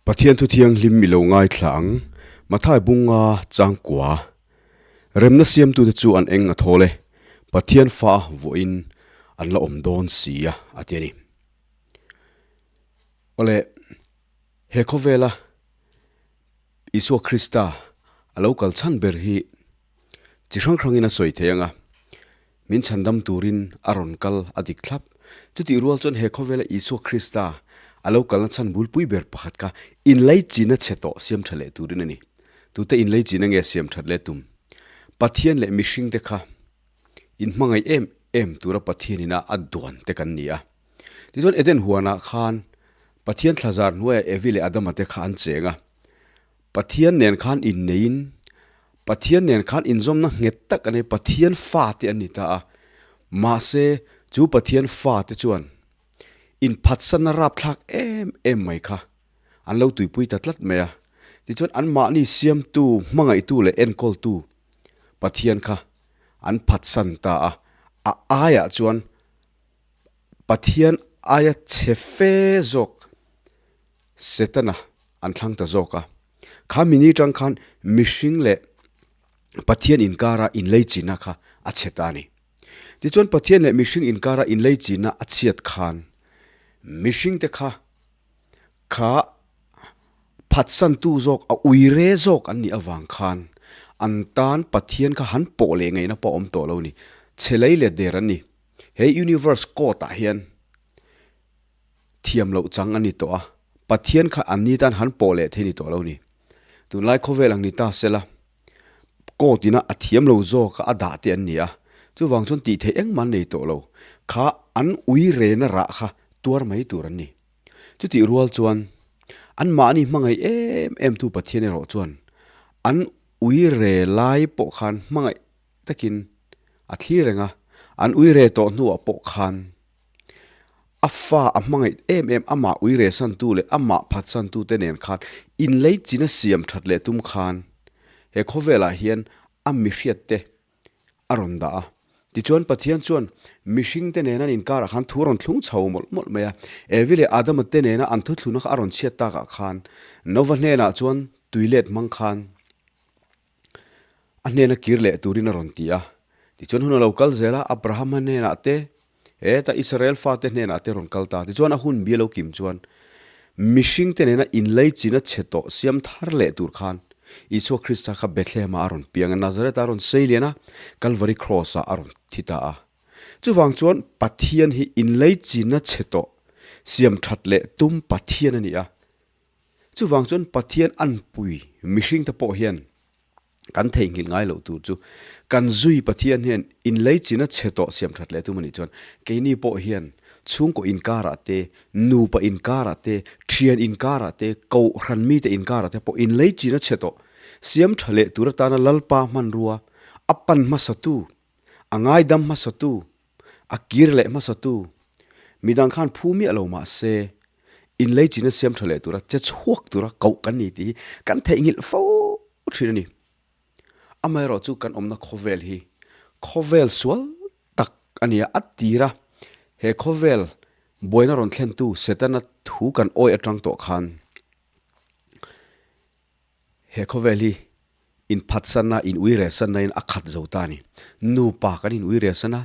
Pathian thu thianghlim i lo ngaithla ang, Mathai bunga changkua. Remna siamtute chu an eng a thawl e, Pathian fa vuahin an la awm dawn si a, a ti a ni. Awle, he khawvela Isua Krista a lo kal chhan ber hi chi hrang hrangin a sawi thei ang a, min chhandam turin a rawn kal a dik thlap. Chutih rual chuan he khawvela Isua Krista a lo kalna chhan bulpui ber pakhat kha inleichina chhe tawh siam tha leh turin a ni. Tute inleichina nge siam that leh tum? Pathian leh mihringte kha inhmangaih em em tura Pathianina a duan te kan ni a. Tichuan Eden huanah khan Pathian thlazar hnuaiah Evi leh Adama te kha an cheng a. Pathian nen khan inneiin, Pathian nen khan inzawmna nghet tak a nei, Pathian fate an ni ta a. Mahse, chu Pathian fate chuan inphatsanna rapthlak em em mai kha an lo tuipui ta tlat mai a. Tichuan anmahni siamtu, hmangaihtu leh enkawltu Pathian kha an phatsan ta a. A aiah chuan Pathian aia chhe fe zawk Setana an thlang ta zawk a. Kha mini tang khan mihring leh Pathian inkara inleichina kha a chhe ta a ni. Tichuan Pathian leh mihring inkara inleichina a chhiat khan mihringte kha kha phatsantu zawk a uire zawk an nih avang khan an tan Pathian kha han pawh leh ngaihna pawh a awm tawh lo a ni. Chhe lei let der an ni. He universe code ah hian thiam loh chang a ni tawh a, Pathian kha an ni tan han pawh leh thei ni tawh lo ni. Tunlai khawvel ang ni ta sela, code ina a thiam lo zawk a a dah te an ni a, chuvang chuan tih theih engmah an nei tawh lo. Kha an ui rena rah kha tuar mai tur an ni. Chutih rual chuan anmahni hmangaih em em tu Pathian erawh chuan an ui re lai pawh khan hmangaih takin a thlir reng a, an uire tawh hnuah pawh khan a fa a hmangaih em em amah uire santu leh amah phatsantu te nen khan inleichina siam that leh tum khan he khawvelah hian a mihriat te a rawn dah a. Tichuan Pathian chuan mihring te nena an inkarah khan thu a rawn thlung chho mawlh mawlh mai a. Evi leh Adama te nena an thuthluna kha a rawn chhiat takah khan Nova hnenah chuan tuilet hmang khan A hnena kir leh turin a rawn ti a. Tichuan hun a lo kal zel a, Abrahama hnenah te, heta Israel fate hnenah te a rawn kal ta. Tichuan a hun bi a lo kim chuan mihringte nena inleichina chhe tawh siam thar leh tur khan Isua Krista kha Bethlehem-ah a rawn piang a, Nazareth-ah a rawn sei lian a, Calvary Cross-ah a rawn thi ta a. Chuvang chuan Pathian hi inleichina chhe tawh siam that leh tum Pathian a ni a. Chuvang chuan Pathian anpui mihringte pawh hian kan theihnghilh ngai loh tur chu kan zui Pathian hian inleichina chhe tawh siam that leh tum a nih chuan keini pawh hian chhungkaw inkarah te, nupa inkarah te, thian inkarah te, kohhran mite inkarah te pawh inleichina chhe tawh siam tha leh tur atana Lalpa hmanrua a pan hmasatu, a ngaidam hmasatu, A kir leh hmasa tu, midang khan phu miah lo mah se, inleichina siam tha leh tura che chhuak tura koh kan ni tih hi kan theihnghilh fo thin a ni. Amaherawh chu kan awmna khawvel hi khawvel sual tak a ni a, a tir a, he khawvel buaina rawn thlentu Setana thu kan awi atang tawh khan He khawvel hi inphatsanna, in uiresanna in a khat zo ta a ni. Nupa kan in uiresan a,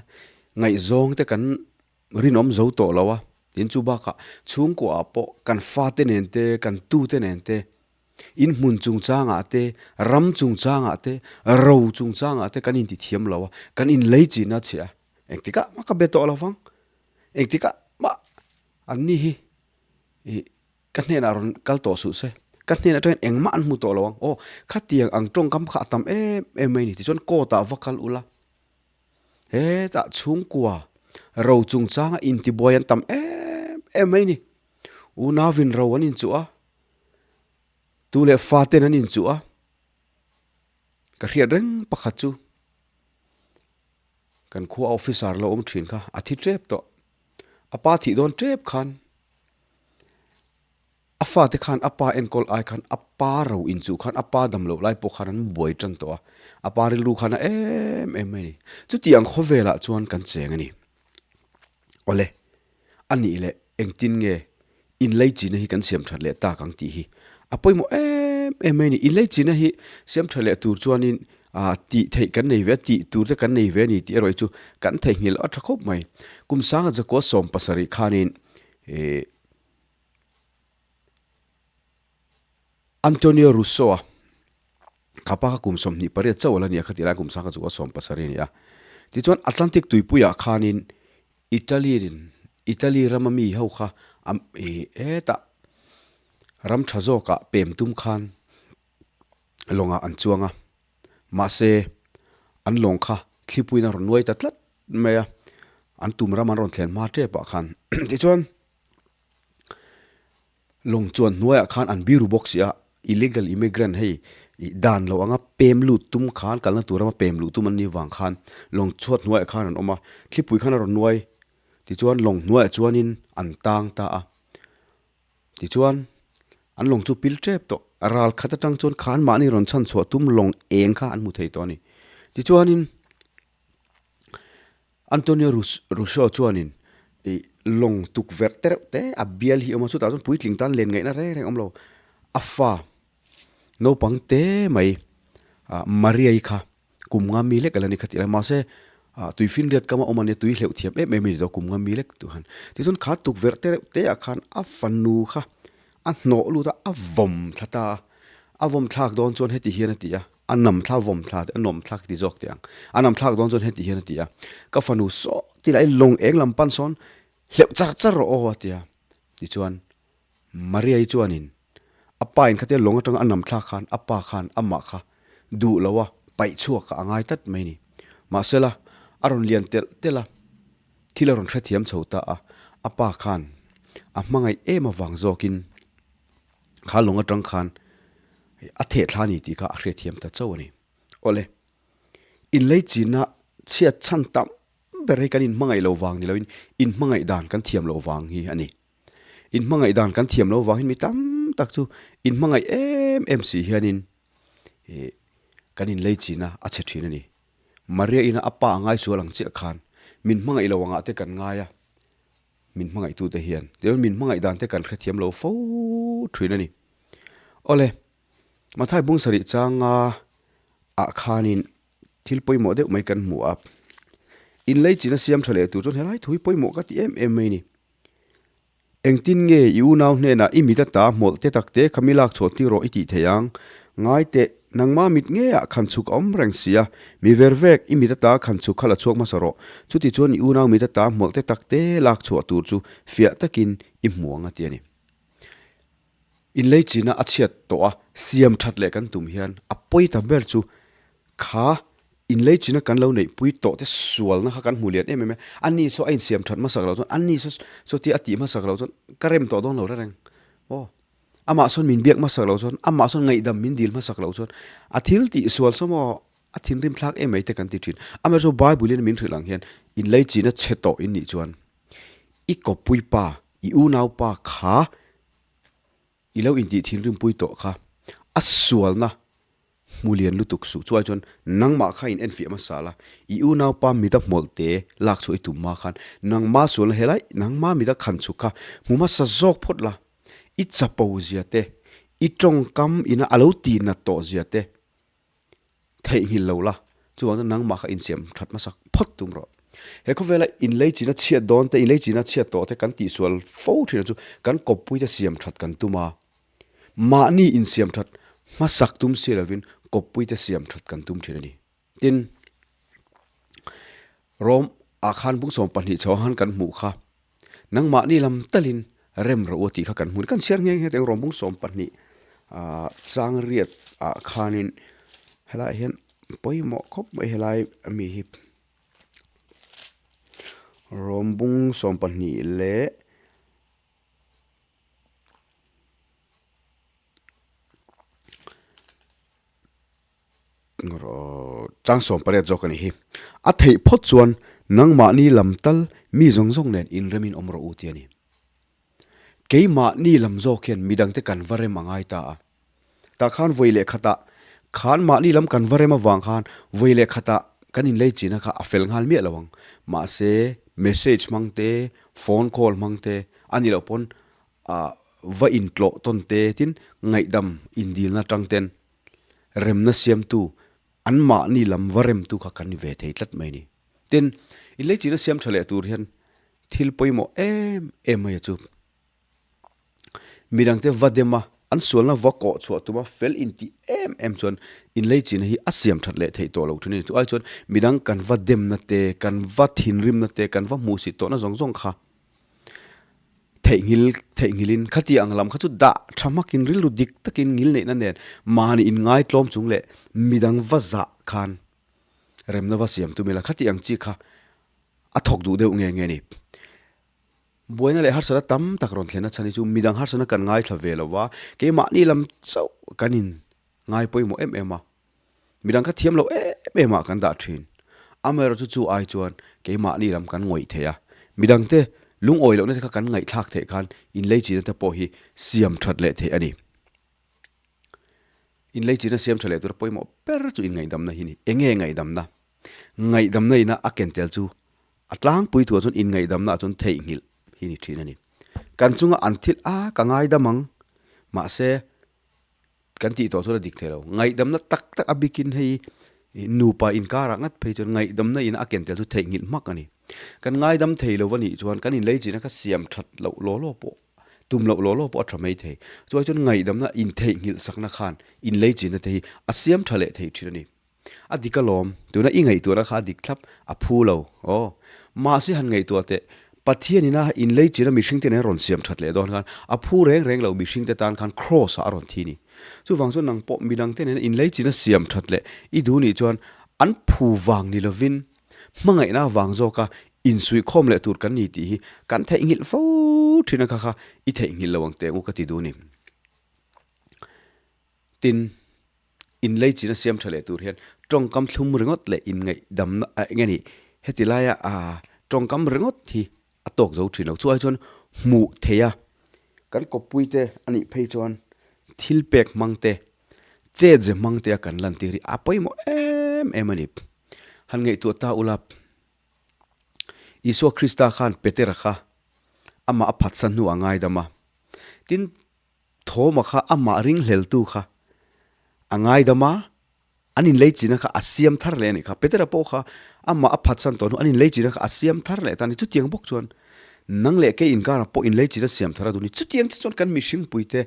ngaihzawng te kan rinawm zo tawh lo a, tin chu bakah chhungkuaah pawh kan fate nen te, kan tute nen te, inhmun chungchangah te, ram chungchangah te, ro chungchangah te kan intithiam lo a, kan inlei chin a chhia. Engtikah mah ka be tawh lo vang, engtikah mah anni hi ih Ka hnenah rawn kal tawh suh se, ka hnen atangin engmah an hmu tawh lo ang, aw khatiang ang tawngkam kha a tam em em mai a ni tichuan court ah va kal ula, hetah chhungkua ro chungchanga intibuai an tam em em mai a ni, unauin ro an inchuh a, tu leh faten an inchuh a, ka hriat reng pakhat chu kan khua officer lo awm thin kha a thi tep tawh, a pa thih dawn tep khan. A fate khan a pa enkawl ai khan a pa ro inchuh khan a pa dam loh lai pawh khan an buai tan tawh a, a pa rilru khan a em em mai a ni. Chutiang khawvelah chuan kan cheng a ni. Awle, a nih leh engtin nge inleichina hi kan siam that leh tak ang tih hi a pawimawh em em mai a ni. Inleichina hi siam tha leh tur chuanin tih theih kan nei ve a, tih tur te kan nei ve a ni tih erawh hi chu kan theihnghilh a tha khawp mai. Kum sanga zakua 70 khanin ih Antonio Russo-a kha pa kha kum 28 chauh a la ni a, khatih lai kum sanga zakua 70 a ni a. Tichuan Atlantic tuipuiah khanin Italy Italy rama mi ho kha ih hetah ram tha zawkah pem tum khan lawngah an chuang a, mahse an lawng kha thlipuiin a rawn nuai ta tlat mai a, an tum ram an rawn thlen hma tep ah khan tichuan Lawng chuan hnuaiah khan an biru bawk si a, illegal immigrant hei ih dan lo anga pem lut tum khan kalna tur rama pem luh tum an nih vang khan lawng chhuat hnuaiah khan an awm a, thlipui khan a rawn nuai tichuan lawng hnuaiah chuanin an tang ta a, tichuan an lawng chu pil tep tawh, ral khat atang chuan khan mahni rawn chhan chhuah tum lawng eng kha an hmu thei tawh a ni, tichuanin. Antonio Russo chuanin ih lawng tukverh te reuh te a bial hi a awm a, chutah chuan puitling tan len ngaihna reng reng a awm lo. A fa naupang te mai ah Maria-i kha kum nga mi lek a la ni kha tih lai mahse ah tuifinriat kam a awm a nia tui hleuh thiam em em a ni tawh kum nga mi lek tur han. Tichuan kha tukverh te reuh te ah khan a fanu kha a hnawh lut a, a vawm thla ta a, a vawm thlak dawn chuan heti hian a ti a. A nam thla vawm thla te, a nawm thlak ti zawk teh ang. A nam thlak dawn chuan heti hian a ti a, Ka fanu saw ti lah i lawng eng lam pan sawn hleuh char char rawh aw a ti a. Tichuan Maria-i chuanin a pa in khatia lawng atanga a nam thlak khan a pa khan amah kha duh lo a paih chhuak a ngai tlat mai ni. Mahsela a rawn lian telh telh a, thil a rawn hrethiam chho ta a, a pa khan a hmangaih em avang zawkin Kha lawng atang khan a theh thla a ni tih kha a hriatthiam ta chauh a ni. Awle, inleichina chhiat chhan tam ber hi kan inhmangaih loh vang ni loin inhmangaih dan kan thiam loh vang hi a ni. Inhmangaih dan kan thiam loh vangin mi tam tak chu inhmangaih em em si hianin ih kan inleichina a chhe thin a ni. Maria ina a pa a ngaisual ang chiah khan min hmangaih lo angah te kan ngai a. Min hmangaihtute hian tichuan min hmangaih dan te kan hrethiam lo fo thin a ni. Awle, Mathai bung sarih changa ah khanin thil pawimawh deuh mai kan hmu a, inleichina siam tha leh tur chuan helai thu hi pawimawh ka ti em em mai a ni. Engtin nge i unau hnenah i mit ata hmawlh te tak te kha mi lak chhuah tir rawh i tih theih ang? Ngai teh, nangma mit ngeiah khan chhuk a awm reng si a, mi ver vek, i mit ata khan chhuk kha la chhuak hmasa rawh. Chuti chuan i unau mit ata hmawlh te tak te lak chhuah tur chu fiah takin i hmu ang a ti a ni. Inleichina a chhiat tawh a, siam that leh kan tum hian a pawi ta ber chu kha inleichina kan lo neihpui tawh te sualna kha kan hmu lian em em e. Ani saw a insiam that hmasak loh chuan, ani saw sawtia a tih hmasak loh chuan ka rem tawh dawn lo reng reng. Aw. Amah sawn min biak hmasak loh chuan, amah sawn ngaihdam min dil hmasak loh chuan a thil tih sual saw maw a thinrim thlak em mai te kan ti thin. Amaherawhchu Bible in min hrilh ang hian inleichina chhe tawh in nih chuan i kawppui pa, i unau pa kha i lo intih thinrimpui tawh kha a sualna Hmu lian lutuk suh chuai chuan nangmah kha in enfiah hmasa la, i unaupa mida hmawlh te lak chhuah i tum hma khan nangma sualna helai nangma mida khan chhuk kha hmu hmasa zawk phawt la, i chapo zia te, i tawngkam ina a lo ti nat tawh zia te theihnghilh lo la, chuvang chuan nangmah kha insiam that hmasak phawt tum rawh. He khawvela inleichina chhiat dawn te, inleichina chhiat tawh te kan tihsual fo thin chu kan kawppui te siam that kan tum a, Mahni insiam that hmasak tum si lovin kawppuite siam that kan tum thin a ni. Tin, Rom ah khan bung 12 chho han kan hmuh kha, nangmahni lam talin rem rawh u a tih kha kan hmu a ni. Kan chhiar nghe nghe teh Rom bung 12 ah chang riat ah khanin helaiah hian pawimawh khawp mai helai ami hi Rom bung 12 leh Chang 18 zawk a nih hi. A theih phawt chuan nangmahni lam tal mi zawng zawng nen inremin awm rawh u tih a ni. Keimahni lam zawk hian midangte kan va rem a ngai ta a. Tah khan vawi leh khatah khan mahni lam kan va rem avang khan vawi leh khatah kan inlei china kha a fel nghal miah lo ang. Mahse. Message hmang te, phone call hmang te, a nih loh pawn ah va intlawh tawn te tin ngaihdam indilna atang ten remna siamtu anmahni lam va remtu kha kan ni ve thei tlat mai a ni. Tin, inleichina siam tha leh tur hian thil pawimawh em em mai a chu. Midangte va dem a, an sualna va kawh chhuah tuma fel intih em em chuan inleichina hi a siam that leh theih tawh lo thin a ni. Chu ai chuan midang kan va demna te, kan va thinrimna te, kan va hmuhsit tawhna zawng zawng kha theihnghil theihnghilin khati ang lam kha chu dah tha hmakin rilru dik takin ngil neihna nen mahni inngaitlawm chung leh midang va zah khan remna va siam tum ila khati ang chi kha a thawk duh deuh nge nge a ni. Buaina leh harsatna tam tak rawn thlen a chhan hi chu midang harsatna kan ngaithla ve lo va, keimahni lam chauh kan in ngai pawimawh em em a, midang kha thiam lo em em ah kan dah thin. Amaherawh chu chu ai chuan keimahni lam kan ngawih theih a, midangte lungawi lohna te kha kan ngaihthlak theih khan inleichina te pawh hi siam that leh theih a ni. Inleichina siam tha leh tura pawimawh ber chu inngaihdamna hi a ni. Enge ngaihdamna? Ngaihdamna ina a ken tel chu a tlangpui thuah chuan inngaihdamna ah chuan theihnghilh hi ni thin a ni. Kan chunga an thil a ka ngaidam ang mahse kan tih tawh chuan a dik thei lo. Ngaihdamna tak tak a bikin hei nupa inkarah ngat phei chuan ngaihdamna ina a ken tel chu theihnghilh hmak a ni. Kan ngaidam thei lo a nih chuan kan inleichina kha siam that loh law law pawh tum loh law law pawh a tha mai thei. Chuai chuan ngaihdamna intheihnghilh sakna khan inleichina te hi a siam tha leh thei thin a ni. A dik alawm, tuna i ngaihtuahna kha a dik thlap, a phu lo. Aw. Mahse han ngaihtuah teh, Pathian ina inleichina mihringte nen a rawn siam that leh dawn khan a phu reng reng lo mihringte tan khan Kraws ah a rawn thi ni. Chuvang chuan nang pawh midangte nena inleichina siam that leh i duh nih chuan an phu vang ni lovin hmangaihna vang zawka insuihkhawm leh tur kan ni tih hi kan theihnghilh fo thin a kha kha i theihnghilh lo ang teh u ka ti duh ni. Tin. Inleichina siam tha leh tur hian tawngkam thlum ringawt leh inngaihdamna ah eng nge ni heti laia ah tawngkam ringawt hi a tawk zo thin lo. Chu ai chuan hmuh theih a, kan kawppui te a nih phei chuan thil pek hmang te, chet ze hmang te a kan lantir hi a pawimawh em em a ni. Han ngaihtuah ta ula, Isua Krista khan Petera kha amah a phatsan hnuah a ngaidam a, tin Thawma kha amah ringhleltu kha a ngaidam a, an inleichina kha a siam thar leh a nih kha. Petera pawh kha amah a phatsan tawh hnu an inleichina kha a siam thar leh ta a ni. Chutiang bawk chuan nang leh kei inkarah pawh inleichina siam thar a duh a ni. Chutiang che chuan kan mihringpuite,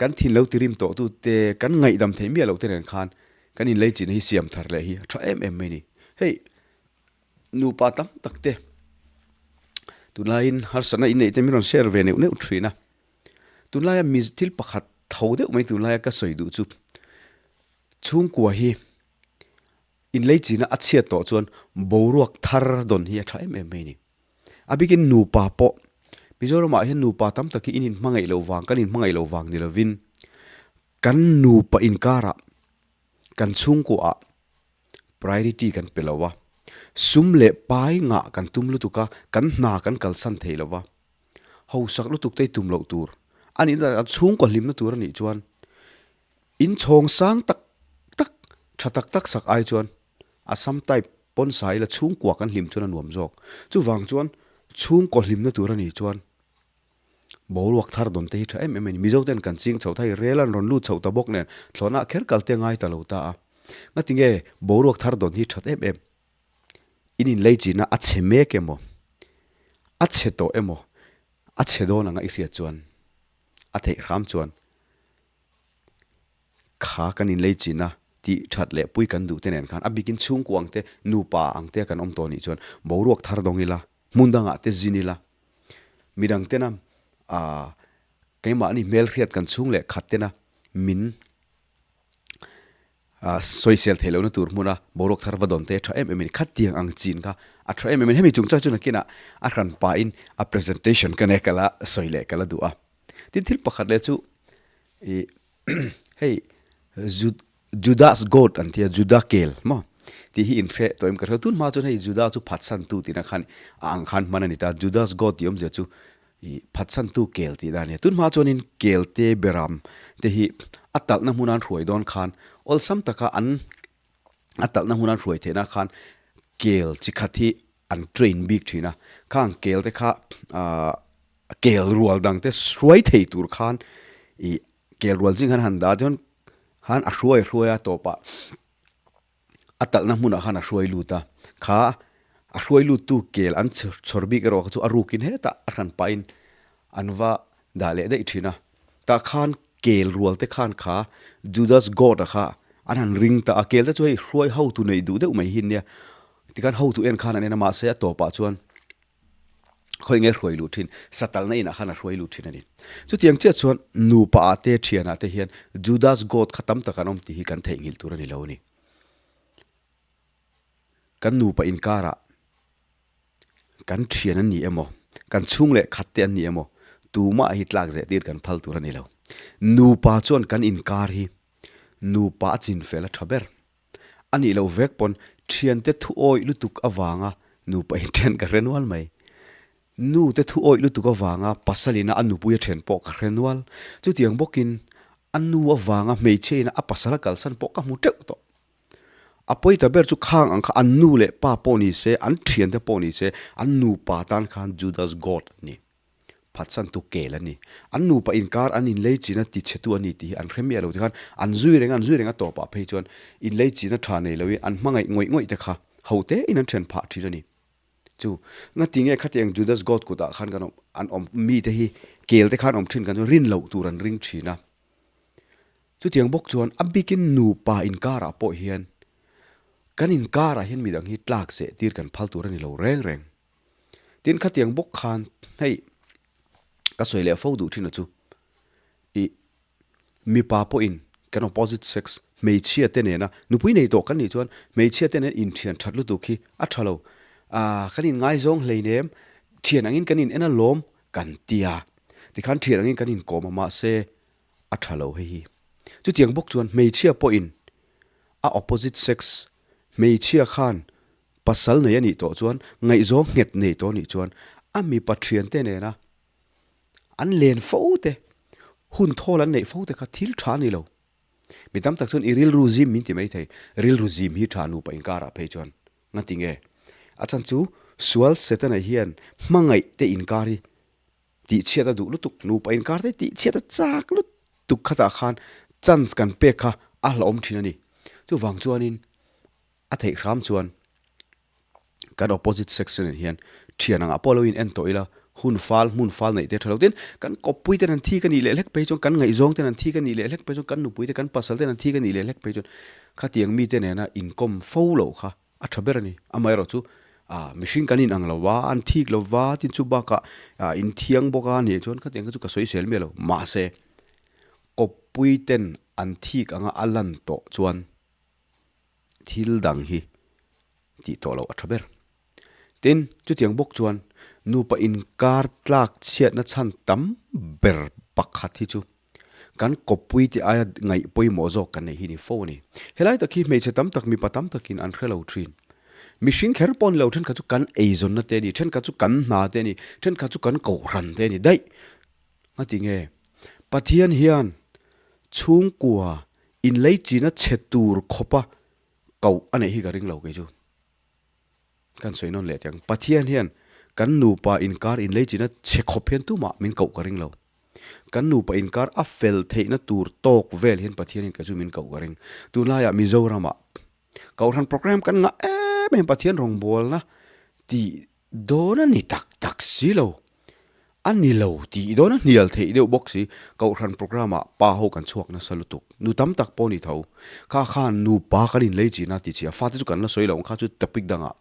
kan thin lo tirim tawhtute, kan ngaihdam theih miah lohte nen khan kan inleichina hi siam thar leh hi a tha em em mai a ni. Hei nupa tam tak te tunlaiin harsatna inneih te min rawn share ve neuh neuh thin a. Tunlaia mi thil pakhat tho deuh mai tunlaia ka sawi duh chu chhungkua hi inleichina a chhiat tawh chuan boruak thar dawn hi a tha em em mai a ni. A bikin nupa pawh Mizoramah hian nupa tam tak hi in inhmangaih loh vang kan inhmangaih loh vang ni lovin kan nupa inkarah kan chhungkuaah priority kan pe lo a, sum leh pai ngah kan tum lutuk a, kan hna kan kalsan thei lo va. Hausak lutuk te hi tum loh tur a nih na chhungkaw hlimna tur a nih chuan in chhawng sang tak tak tha tak tak sak ai chuan Assam type pawn sa ila chhungkua kan hlim chuan a nuam zawk. Chuvang chuan chhungkaw hlimna tur a nih chuan boruak thar dawn te hi tha em em a ni. Mizo ten kan ching chho ta hi rel an rawn lut chho ta bawk nen thlawhna ah kher kal te ngai ta lo ta a. Ngatinge boruak thar dawn hi that em em? In inleichina a chhe mek emaw, a chhe tawh emaw, a chhe dawn anga i hriat chuan, a theih hram chuan kha kan inleichina tih that leh pui kan duh te nen khan a bikin chhungkua ang te, nupa ang te kan awm tawh nih chuan boruak thar dawng ila, hmun dangah te zin ila, midang tena aah keimahni hmelhriat kan chhung leh khat tena min Sawisel theih lohna tur hmuna boruak thar va dawn te a tha em em a ni. Khatiang ang chin kha a tha em em a ni. Hemi chungchang chu nakinah a hran pahin a presentation ka nei kal a, sawi leh kal a duh a. Tin thil pakhat leh chu ih hei Judas goat an tia Juda kel maw tih hi inhre tawh em ka hre lo. Tun hma chuan hei Juda chu phatsantu tihna khan a ang khan hman a ni ta. Judas goat tih awmzia chu I phatsantu kel tih dan a nia. Tun hma chuanin kel te beram te hi a talhna hmuna an hruai dawn khan awlsam taka an a talhna hmuna an hruai theihna khan kel chi khat hi. an train bik thin a, khang kel te kha ah kel rual dang te hruai thei tur khan ih kel rual zing khan han dah chuan khan a hruai a hruai a tawpah a talhna hmunah khan a hruai lut a, kha a hruai luttu kel an chhawr bik erawh kha chu a rukin hetah a hran pahin an va dah leh daih thin a, tah khan kel rual te khan kha Judas God a kha an han ring ta a, kel te chu hei hruai hotu neih duh deuh mai hi nia, tikhan hotu en khan an en a mahse a tawpah chuan khawi nge hruai luh thin, satalna inah khan a hruai luh thin a ni. Chutiang chiah chuan nupa ah te thian ah te hian Judas God kha tam tak an awm tih hi kan theihnghilh tur a ni lo a ni. Kan nupa inkarah kan thian an ni emaw, kan chhung leh khat te an ni emaw, tumah hi tlak zeh tir kan phal tur a ni lo. Nupa chuan kan inkar hi nupa a chinfel a tha ber. A nih loh vek pawn thiante thu awih lutuk avanga nupa inthen ka hre nual mai. Nu te thu awih lutuk avanga pasalina a nupui a then pawh ka hre nual. Chutiang bawkin a nu avanga hmeichhia ina a pasal a kalsan pawh ka hmu teuh tawh. A pawi ta ber chu khang ang kha an nu leh pa pawh ni se, an thiante pawh ni se, an nupa tan khan Judas God a ni. Phatsantu kel a ni. An nupa inkar an inlei china tichhetu a ni tih hi an hre miah lo tikhan an zui reng a, an zui reng a tawpah phei chuan inlei china tha nei loin an hmangaih ngawih ngawih te kha ho tein an then phah thin a ni. Chu ngati nge khatiang Judas God kutah khan kan awm an awm mite hi kel te khan awm thin kan chu rin loh tur an ring thin a. Chutiang bawk chuan a bikin nupa inkarah pawh hian kan inkarah hian midang hi tlak seh tir kan phal tur a ni lo reng reng. Tin khatiang bawk khan hei ka sawi leh fo duh thin a chu ih mipa pawhin kan opposite sex hmeichhia te nena nupui nei tawh kan nih chuan hmeichhia te nen inthian that lutuk hi a tha lo ah kan inngaizawng hleinem thian angin kan in en alawm kan tia tikhan thian angin kan inkawm a mahse a tha lo hei hi. Chutiang bawk chuan hmeichhia pawhin a opposite sex hmeichhia khan pasal nei a nih tawh chuan ngaihzawng nghet nei tawh a nih chuan a mipa thiante nena an len fo te, hun thawl an neih fo te kha thil tha a ni lo. Mi tam tak chuan i rilru zim min ti mai thei, rilru zim hi tha nupa inkarah phei chuan ngati nge? A chhan chu sual Setana hian hmangaih te inkar hi Tihchhiat a duh lutuk, nupa inkar te tihchhiat a chak lutuk khatah khan chance kan pek kha a hlauhawm thin a ni. Chuvang chuanin a theih hram chuan kan opposite section ah hian thian angah pawh lo in en tawh ila, hun fal, hmun fal neih te tha lo. Tin, kan kawppui ten an thi ka nih leh hlek phei chuan, kan ngaihzawng ten an thi ka nih leh hlek phei chuan, kan nupui te, kan pasal ten an thi ka nih leh hlek phei chuan khatiang mite nena inkawm fo loh kha A tha ber a ni. Amaherawh chu ah mihring kan inang lo va, an thik lo va, tin chu bakah ah in thiang bawk a nih chuan khatiang kha chu ka sawisel miah lo. Mahse, kawppui ten an thik anga a lan tawh chuan thil dang hi tih tawh loh a tha ber. Tin, chutiang bawk chuan nupa inkar tlak chhiatna chhan tam ber pakhat hi chu Kan kawppui te aia ngaih pawimawh zawk kan neih hi ni fo a ni. Helai tak hi hmeichhe tam tak mipa tam takin an hre lo thin. Mihring kher pawh ni lo, thenkhat chu kan eizawnna te a ni, thenkhat chu kan hna te a ni, thenkhat chu kan kohhran te a ni daih. Ngati nge? Pathian hian chhungkua inleichina chhe tur khawpa koh a neih hi ka ring lo kei chu. Kan sawi nawn leh teh ang. Pathian hian kan nupa inkar inleichina chhe khawp hian tumah min koh ka ring lo. Kan nupa inkar a fel theihna tur tawk vel hian Pathianin ka chu min koh ka ring. Tunlaiah Mizoramah Kohhran program kan ngah em em Pathian rawngbawlna tih dawn a ni tak tak si lo. A ni lo tih dawn a hnial theih deuh bawk si. Kohhran program ah pa ho kan chhuak nasa lutuk. Nu tam tak pawh ni tho. Kha khan nupa kan inlei chin a ti chhia. Fate chu kan la sawi lo ang kha chu topic dangah.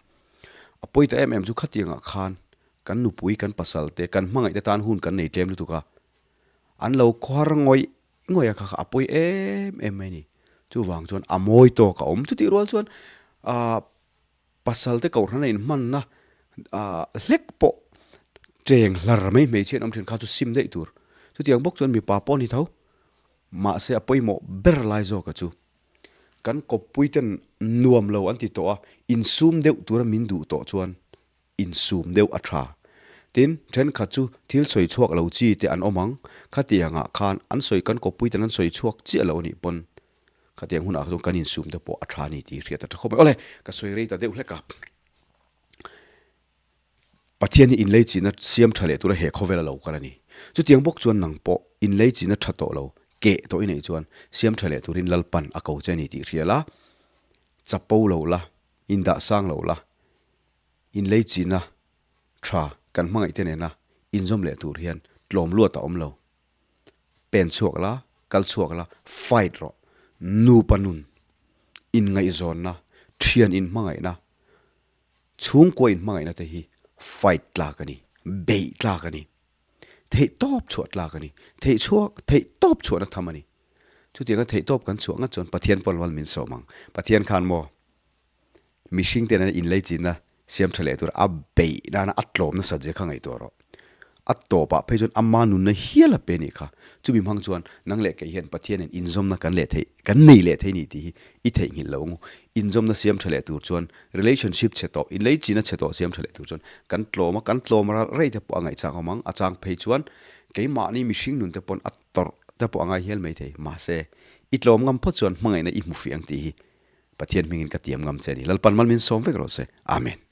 A pawi ta em em chu khatiangah khan Kan nupui, kan pasal te, kan hmangaih te tan hun kan nei tlem lutuk a, an lo khuar ngawih ngawih a kha kha a pawi em em mai a ni. Chuvang chuan a mawi tawk a awm. Chutih rual chuan aah pasal te kohhran a inhmanna aah hlek pawh cheng hlar mai hmeichhia an awm thin kha chu sim daih tur. Chutiang bawk chuan mipa pawh a ni tho. Mahse a pawimawh ber lai zawk a chu kan kawppui ten nuam lo an ti tawh a, insum deuh tura min duh tawh chuan insum deuh a tha. Tin, thenkhat chu thil sawi chhuak lo chi te an awm ang, khatiangah khan an sawi kan kawppui ten an sawi chhuak chiah lo a nih pawn khatiang hunah kha chuan kan insum te pawh a tha a ni tih hriat a tha khawp mai. Awle, ka sawi rei ta deuh hlek a. Pathian hi inleichihna siam tha leh tura he khawvel a lo kal a ni. Chutiang bawk chuan nang pawh inleichihna tha tawh lo, keh tawh i neih chuan siam tha leh turin Lalpan a ko che a ni tih hria la, chapo lo la, indah sang lo la, inleichihna tha kan hmangaih te nena inzawm leh tur hian tlawm luat a awm lo. Pen chhuak la, kal chhuak la, fight rawh. Nupa nun, inngaihzawnna, thian inhmangaihna, Chhungkua inhmangaihna te hi fight tlak a ni, beih tlak a ni, theih tawp chhuah tlak a ni, theih chhuak, theih tawp chhuahna tham a ni. Chutianga theih tawp kan chhuah ngat chuan Pathian pawn mal min sawm ang. Pathian khan maw mihring te nena inleichinna siam tha leh tur a beih nana a tlawm nasat zia kha ngaihtuah rawh. A tawpah phei chuan ama nunna hial a pe nih kha. Chumi hmang chuan nang leh kei hian Pathianin inzawmna kan leh theih, kan nei leh thei ni tih hi i theihnghilh lo ang u. Inzawmna siam tha leh tur chuan relationship chhe tawh, inleichina chhe tawh siam tha leh tur chuan kan tlawm a, kan tlawm ralh rei te pawh a ngaihchak awm ang. A chang phei chuan keimahni mihring nun te pawn a tawrh te pawh a ngai hial mai thei. Mahse, i tlawm ngam phawt chuan hmangaihna i hmu fih ang tih hi Pathian hmingin ka tiam ngam che a ni. Lalpan mal min sawm vek rawh se. Amen.